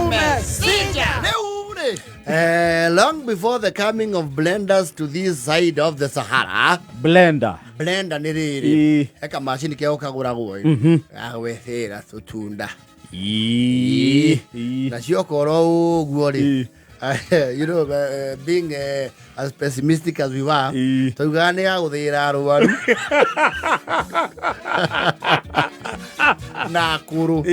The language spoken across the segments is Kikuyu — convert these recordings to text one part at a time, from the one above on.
Tumesija. Rĩu rĩ, long before the coming of blenders to this side of the Sahara, Blender. Blender nĩ rĩrĩ he kamacini keo kagũragwo ĩ gagwĩthĩra tũtunda. Nacio okorwo ũguo rĩ, being as pessimistic as we were, twaugaga nĩ gagũthĩra arwaru na akũrũ.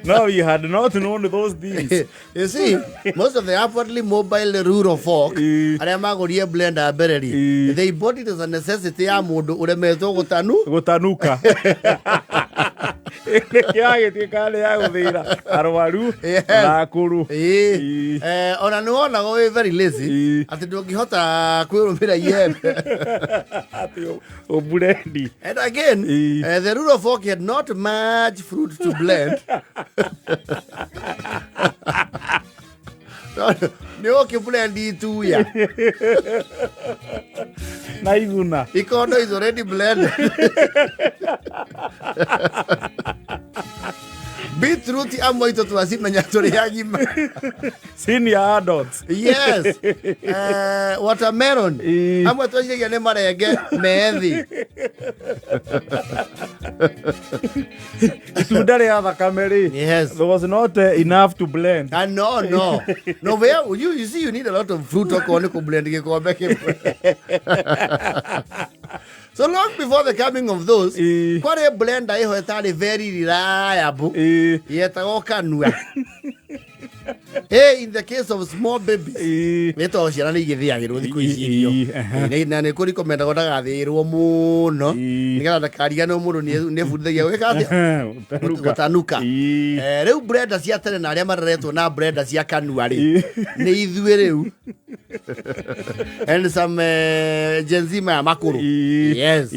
No, we had not known those things. You see, most of the upwardly mobile rural folk arĩa magũrire blender mbere rĩ, they bought it as a necessity ya mũndũ ũremetwo gũtanu Gũtanuka. Nĩkĩo agĩtuĩka nĩ ya gũthĩra arwaru na akũrũ. Ona nĩ wonagwo wĩ very lazy atĩ ndũngĩhota kwĩrũmĩra ihembe. Atĩ ũburendi. And again, the rural folk had not much fruit to blend. Nĩ ũkĩblend ituya. Na iguna. Ikondo is already blended. Beetroot amwe aitũ twacimenya tũrĩ agima. Senior adults. Yes. Watermelon. Amwe twaciragia nĩ marenge methi. Itunda rĩa thakame rĩ. There was not enough to blend. Ah, no, no. No, where you see, you need a lot of fruit okorwo nĩ kũblend gĩkombe kĩmwe. So long before the coming of those, kwarĩ blender ĩho ĩtarĩ very reliable. Yetagwo kanua. Hey, in the case of small babies, nĩ tondũ ciana nĩ igĩthĩagĩrwo thikũ ici irio. Na nĩ kũrikomendagwo ndagathĩĩrwo mũno nĩgetha ndakariganĩrwo mũndũ nĩ ebundithagia gwĩka atĩa? Gũtanuka. Rĩu blender cia tene na arĩa mareretwo na blender cia kanua rĩ, nĩ ithuĩ rĩu. And some Gen Z maya makũrũ. Yes.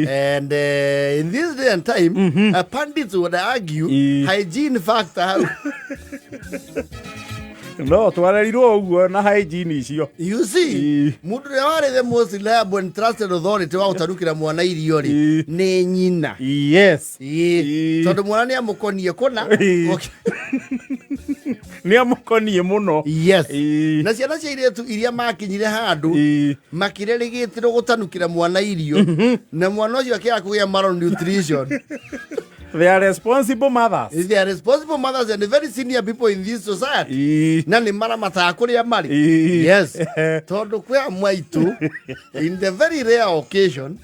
And in this day and time, pundits would argue hygiene factor hau. No twarerirwo ũguo na hygiene icio. You see, mũndũ ũrĩa warĩ the most reliable and trusted authority wa gũtarukĩra mwana irio rĩ, nĩ nyina. Tondũ mwana nĩ amũkonie kũna. Nĩ amũkonie mũno. Yes. Na ciana cia airĩtu iria makinyire handũ makĩrerĩgĩtĩrwo gũtanukĩra mwana irio, na mwana ũcio akĩaga kũgĩa malnutrition. They are responsible mothers. They are responsible mothers and very senior people in this society. Na nĩ maramataga kũrĩa marĩ. Yes. Tondũ kwĩ amwe aitũ, in the very rare occasion,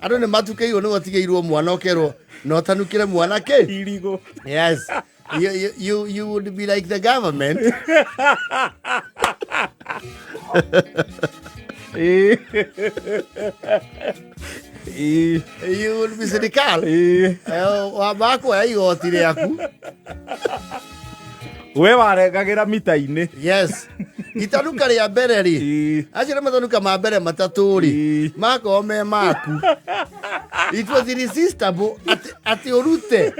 andũ nĩ matukĩirwo nĩ gũtigĩirwo mwana ũkerwo na ũtanukĩre mwana kĩ? Irigũ. Yes. You would be like the government. You would be serikali. Wamba kuoya igoti rĩaku. We warengagĩra mita-inĩ. Yes. Itanuka rĩa mbere rĩ, acio nĩ matanuka ma mbere matatũ rĩ, makorwo me maku. It was irresistible atĩ ũrute.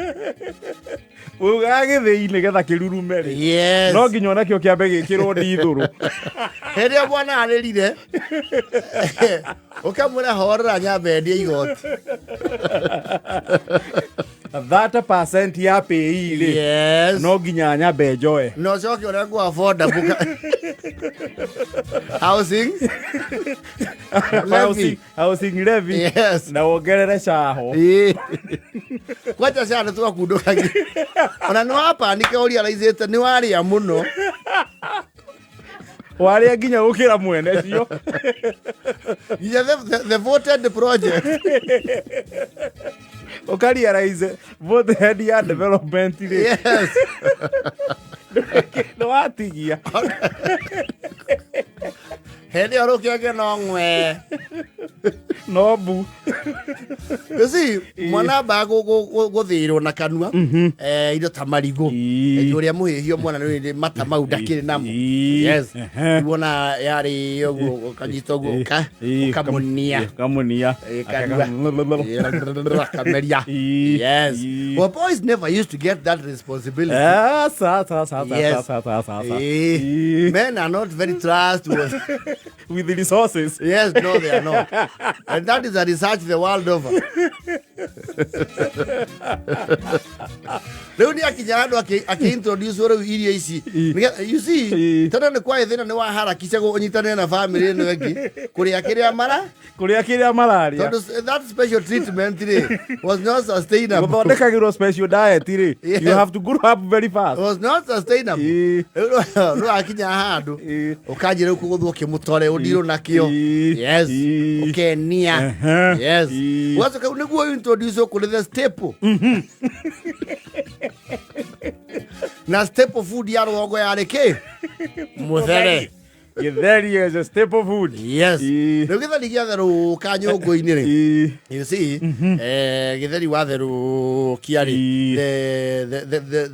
Ugaga gĩthĩi nĩgetha kĩrurume rĩ. Yes. No nginya onakĩo kĩambe gĩkĩrwo ndithũrũ. Hĩndĩ ĩrĩa mwana arĩrire, ũkamwĩra horera nyambe endie igoti. 30% ya pay rĩ. Yes. No nginya nyambe njoe. Na ũcoke ũrĩa ngũ affordable housing levy. Housing levy. Yes. Na wongerere caho. Kwanja SHA nĩ twakundũkagia. Ona nĩ wapanika ũriaraicĩte nĩ warĩa mũno. Warĩa nginya gũkĩra mwene cio. Nginya the voted project. Ũkarealize vote head ya development rĩ. Yes. Nĩ watigia. Hĩndĩ ĩyo rũkĩongio no ng'we. No mbu. You see, mwana ambaga gũthĩĩrwo na kanua, indo ta marigũ. Ũrĩa mũhĩhio mwana nĩ mata mau ndakĩrĩ namo. Yes. Wona yarĩ ũguo ũkanyita ũguo ũkamũnia. Ũkamũnia. Kanua. Akameria. Yes. Well, boys never used to get that responsibility. Sa, sa, sa, sa, Yes. sa, sa, sa, sa. Men are not very trustworthy. With the resources. Yes, no, they are not. And that is a research the world over. Rĩu nĩ akinya handũ akĩ-introduce rĩu irio ici. You see, tondũ nĩ kwarĩ thĩna, nĩ waharakisha ũnyitanĩre na family ĩno ĩngĩ kũrĩa kĩrĩa mara Kũrĩa kĩrĩa mararĩa. Tondũ that special treatment rĩ was not sustainable. Gũthondekagĩrwo special diet rĩ, you have to grow up very fast. Was not sustainable. Rĩu nĩ wakinya handũ ũkanjĩra rĩu kũgũthwo kĩmũtore ũndirũ nakĩo. Ũkenia. Ũgacoka rĩu nĩguo introduce kũrĩ the staple na staple food ya rũgongo yarĩ kĩ? Mũthere. Gĩtheri is a staple food. Rĩu gĩtheri gĩatherũka nyũngũ-inĩ rĩ, you see, gĩtheri watherũkia rĩ,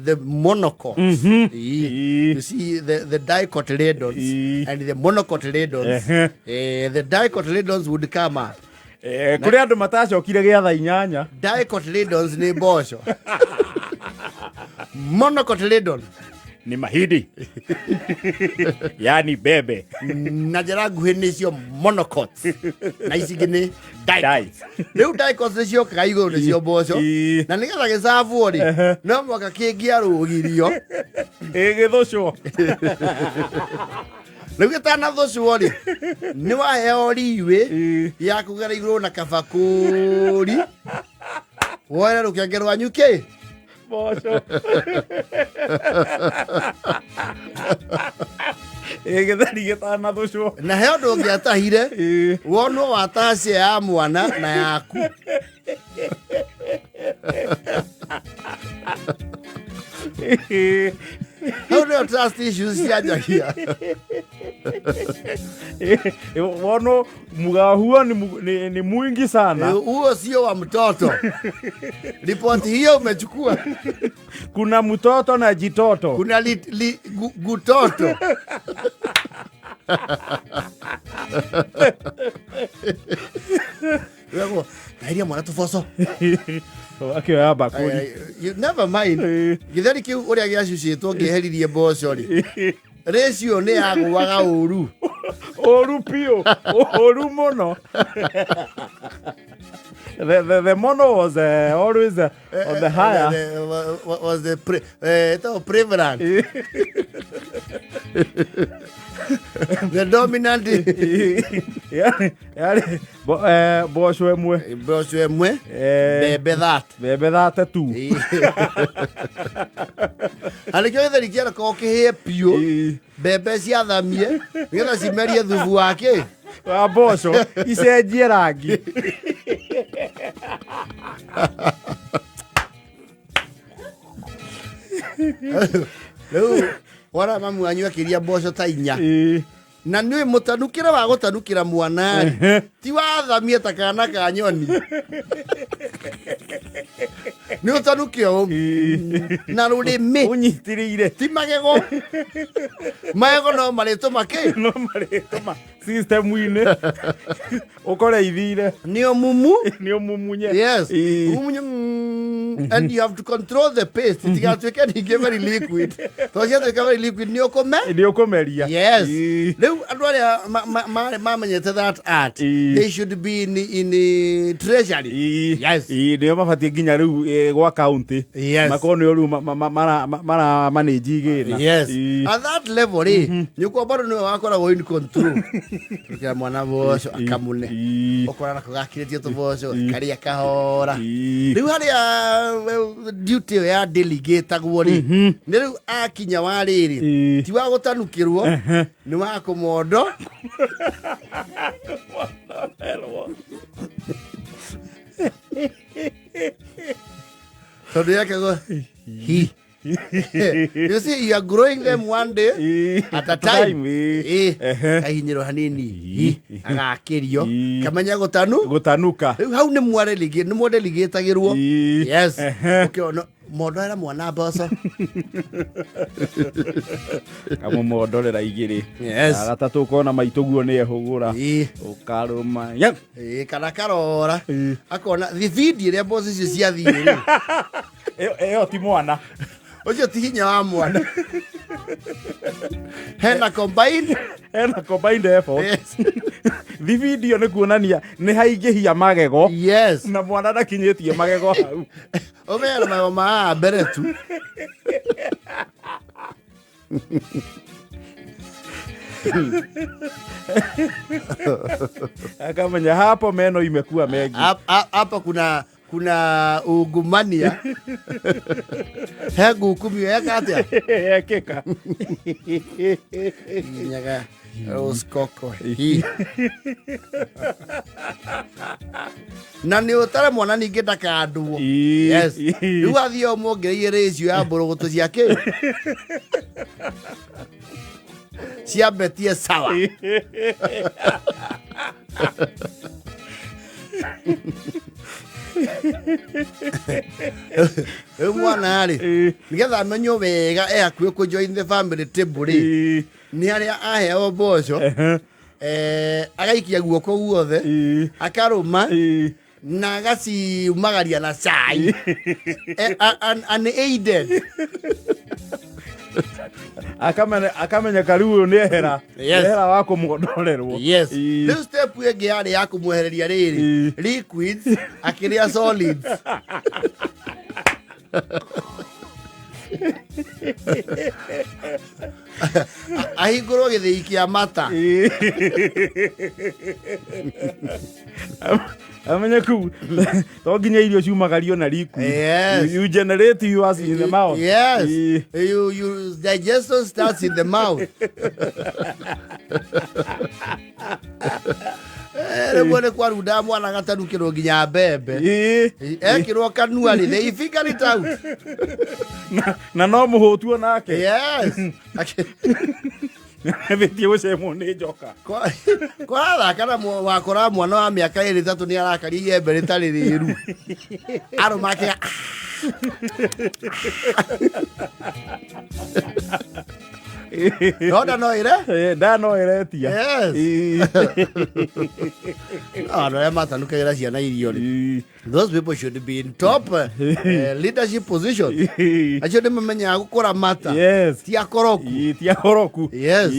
the monocots. You see, the dicotyledons and the monocotyledons, the dicotyledons would come up. Kũrĩ andũ matacokire gĩa thaa 8. Dicotyledons nĩ mboco, monocotyledon Nĩ mahindi, yani mbembe. Na njĩra nguhĩ nĩcio monocots na ici ingĩ nĩ dicots. Rĩu dicots nĩ ciokaga igũrũ, nĩcio mboco. Na nĩgetha gĩcabwo rĩ, no mũhaka kĩngĩarũgirio. Ĩgĩthũcwo. Rĩu gĩtanathũcwo rĩ, nĩ waheo riwĩ ya kũgera igũrũ na kabakũri woere rũkenge rwanyu kĩ? Mboco. Ĩ, gĩtheri gĩtanathũcwo. Na he ũndũ ũngĩatahire, wonwo watacia ya mwana na yaku. Hau nĩyo trust issues cianjagia. Wono mgao huo ni mwingi sana. Huo sio wa mtoto, ripoti hiyo umechukua. Kuna mtoto na jitoto. Kuna gutoto. Wegwo, tairia mwana tũboco. Akĩoya mbakũri. You never mind. Gĩtheri kĩu ũrĩa gĩacucĩtwo ngĩeheririe mboco rĩ, ratio nĩ yagũaga ũru. Ũru biũ, ũru mũno. The mono was always on the higher. Was the ĩtagwo prevalent, the dominant. Yani mboco ĩmwe. Mboco ĩmwe. Mbembe that. Mbembe thate tu. Na nĩkĩo gĩtheri kĩarekaga kĩhĩe biũ, mbembe ciathamie nĩgetha cimerie thubu wa kĩ? Wa mboco, icenjie rangi. Rĩu wona mamu wanyu akĩria mboco ta 4 na nĩ mũtanukĩre wa gũtanukĩra mwana rĩ, ti wathamie ta kana ka nyoni, nĩ ũtanuke ũũ na rũrĩmĩ. Ũnyitĩrĩire. Ti magego, magego no marĩtũma kĩ? No marĩtũma system-inĩ ũkore ithire. Nĩ ũmumu. Nĩ ũmumunye. Ũmumunye, and you have to control the paste itigatuĩke ningĩ very liquid, tondũ ciatuĩka very liquid nĩ ũkũme Nĩ ũkũmeria. Rĩu andũ arĩa mamenyete that art, they should be in treasury. Nĩo mabatiĩ nginya rĩu gwa county makorwo nĩo rĩu mara manage igĩna. At that level rĩ, nyũkwa bado nĩwe wakoragwo in control. Rukĩra mwana mboco akamune, ũkora nako gakirĩtie tũboco karĩa kahora. Rĩu harĩa duty ĩyo ya delegatagwo rĩ, nĩ rĩu akinya wa rĩrĩ, ti wa gũtanukĩrwo, nĩ wa kũmondo. Tondũ yakagwo hi. You see, you are growing them one day at a time. Kahinyĩrwo hanini hi, agakĩrio, kamenya gũtanu Gũtanuka. Rĩu hau nĩ mwadelegĩtagĩrwo. Ũkĩona mondorera mwana mboco. Kamũmondorera 2. Na gatatũ ũkona maitũ guo nĩ ehũgũra. Ũkarũma. Kana karora. Akona thibindi ĩrĩa mboco icio ciathiĩ rĩ. Ĩyo ti mwana. Ũcio ti hinya wa mwana. Hena combined. Hena combined effort. Yes. Thibindi ĩyo nĩ kuonania nĩ haingĩhia magego. Yes. Na mwana ndakinyĩtie magego hau. Ũmenya magego ma mbere tu. Akamenya hapo meno imekuwa mengi. Hapa kuna ungumania. He ngukumio eka atia? Ekĩka. Nyaga rũcikoko hi. Na nĩ ũtare mwana ningĩ ndakandwo. Yes. Rĩu athiĩ ũmuongereire ratio ya mbũrũgũtũ cia kĩ? Cia betie sawa. Rĩu mwana rĩ, nĩgetha amenywo wega e hakuhĩ kũ join the family table rĩ, nĩ harĩa aheo mboco, agaikia guoko guothe, akarũma, na agaciumagaria na cai. Unaided. Akamenya rĩu ũyũ nĩ ehera. Yes. Ehera wa kũmwondorerwo. Yes. Rĩu step ĩngĩ yarĩ ya kũmwehereria rĩrĩ, liquids akĩrĩa solids. Ahingũrwo gĩthĩi kĩa mata. Amenye kuu to nginya irio ciumagario na liquid. Yes. You generate yours in the mouth. Yes. You digestion starts in the mouth. Rĩmwe nĩ kwarunda mwana gatanukĩrwo nginya mbembe. Ekĩrwo kanua rĩ, they figure it out. Na no mũhũtuo nake. Yes. Thĩtie gũcemwo nĩ njoka. Kwarathaka na wakora mwana wa mĩaka ĩrĩ ĩtatũ nĩ arakaria iembe rĩtarĩ rĩru. Arũmake. Nonda no ĩre? Nda no ĩretia. Yes. Andũ arĩa matanukagĩra ciana irio rĩ, those people should be in top leadership positions. Acio nĩ mamenyaga gũkũramata. Yes. Ti akoroku. Ti akoroku. Yes.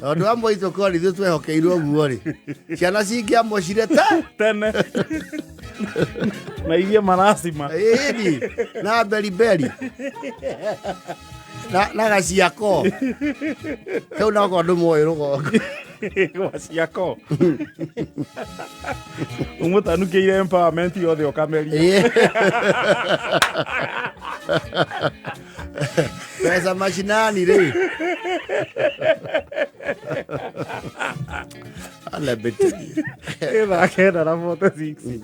Tondũ amwe aitũ korwo ithuĩ twehokeirwo ũguo rĩ, ciana cingĩamocire ta tene na irie maracima. Ĩni na beriberi na gaciako kau nako andũ moĩ rũgongo. Gaciako ũmũtanukĩire empowerment yothe ũkameria. Pesa mashinani rĩ. Alebetirie. Thaa 9:46.